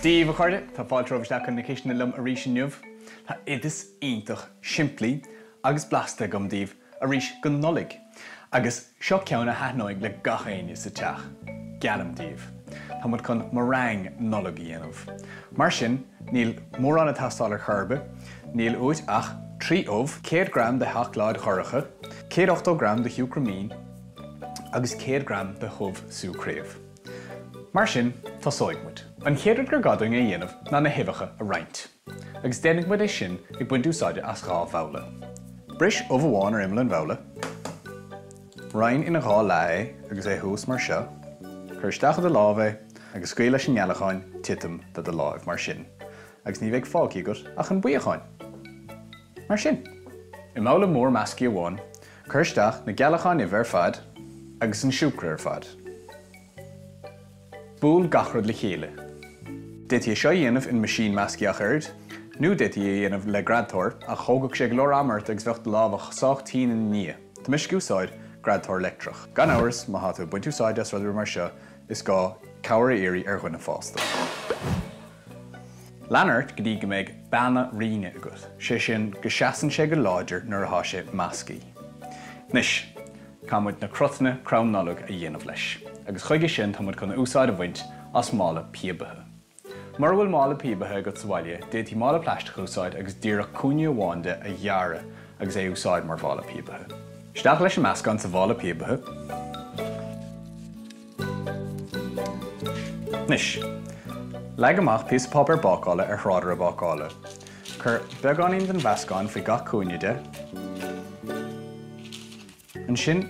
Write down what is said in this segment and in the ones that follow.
Dia daoibh a chairde, tá fáilte romhaibh isteach chun na cistine liom arís inniu. Tá oideas iontach simplí agus blasta agam daoibh arís don Nollaig. Agus seo ceann a thaitneoidh le gach éinne sa teach, geallaim daoibh. Tá muid chun meringue Nollag a dhéanamh. Mar sin, níl mórán ag teastáil ar chor ar bith, níl uait ach 3 ubh, 100 gram de sheacláid dhorcha, 180 gram de shiúcra mín agus 100 gram de shubh sú craobh. Mar sin, tosóidh muid. An chéad rud gur gá dúinn a dhéanamh ná na huibheacha a roinnt. Agus déanfaidh muid é sin ag baint úsáide as 2 bhabhla. Bris ubh amháin ar imeall an bhabhla. Roinn ina 2 leath é agus é thuas mar seo. Cuir isteach i do lámh é agus scaoil leis an ngealachán titim de do láimh mar sin agus ní bheidh fágtha agat ach an buíochán. Mar sin. I mbabhla mór measctha amháin, cuir isteach na gealacháin uibhe ar fad agus an siúcra ar fad. Buail gach rud le chéile. D'fhéadfaí é seo a dhéanamh in meaisín measctha ach oiread, nó d'fhéadfaí é a dhéanamh le greadtóir, ach thógfadh sé go leor ama ort agus bheadh do lámha sách tinn ina ndiaidh. Tá mise ag úsáid greadtóir leictreach. Gan amhras, má tá tú ag baint úsáide as rud ar bith mar seo, is gá cabhair a iarraidh ar dhuine fásta. Lean ort go dtí go mbeidh beanna righne agat, sé sin go seasann sé go láidir nuair atá sé measctha. Anois, caithfidh muid na crotanna crann Nollag a dhéanamh leis, agus chuige sin tá muid chun úsáid a bhaint as mála píobaithe. Mura bhfuil mála píobaithe agat sa bhaile, d'fhéadfaí mála plaisteach a úsáid agus díreach cúinne amháin de a ghearradh agus é a úsáid mar mhála píobaithe. Isteach leis an meascán sa mhála píobaithe. Anois, leag amach píosa páipéar bácála ar thráidire bácála. Cuir beagáinín den mheascán faoi gach cúinne de. Ansin,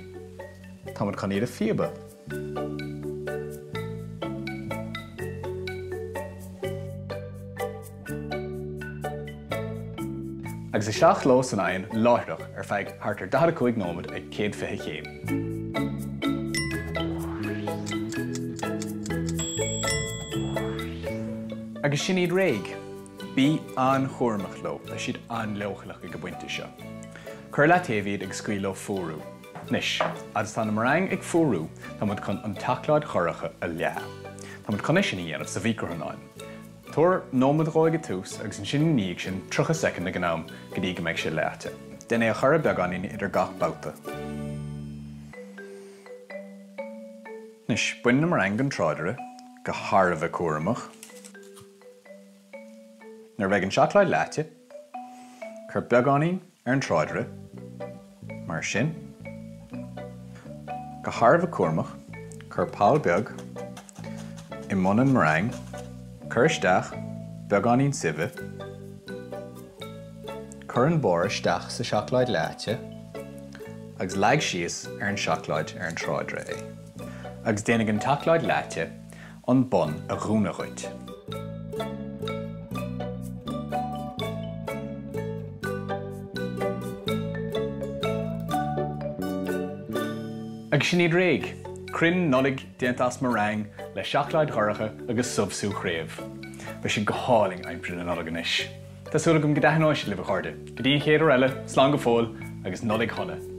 tá muid chun iad a phíobadh. Agus isteach leo san oigheann láithreach ar feadh thart ar 45 nóiméad ag 120 céim. Agus sin iad réidh! Bí an-chúramach leo, tá siad an-leochaileach ag an bpointe seo. Cuir i leataobh iad agus scaoil leo fuarú. Anois, agus tá na meringue ag fuarú, tá muid chun an tseacláid dhorcha a leá. Tá muid chun é sin a dhéanamh sa mhicreathonnán. Tabhair nóiméad dhó ag an tús agus ansin ina dhiaidh sin 30 soicind ag an am go dtí go mbeidh sé leáite. Déan é a chorradh beagáinín idir gach babhta. Anois, bain na meringue den tráidire, go thar a bheith cúramach. Nuair a bheidh an tseacláid leáite, cuir beagáinín ar an tráidire, mar sin. Go thar a bheith cúramach, cuir poll beag i mbun an meringue, cuir isteach beagáinín suibhe, cuir an barr isteach sa seacláid leáite agus leag síos ar an seacláid ar an tráidire é. Agus déanfaidh an tseacláid leáite an bun a dhúnadh dhuit. Agus sin iad réidh! Crainn Nollag déanta as meringue le seacláid dhorcha agus subh sú craobh. Beidh siad go hálainn aimsir na Nollag anois. Tá súil agam go dtaitneoidh siad libh a chairde. Go dtí an chéad uair eile, slán go fóill agus Nollaig Shona!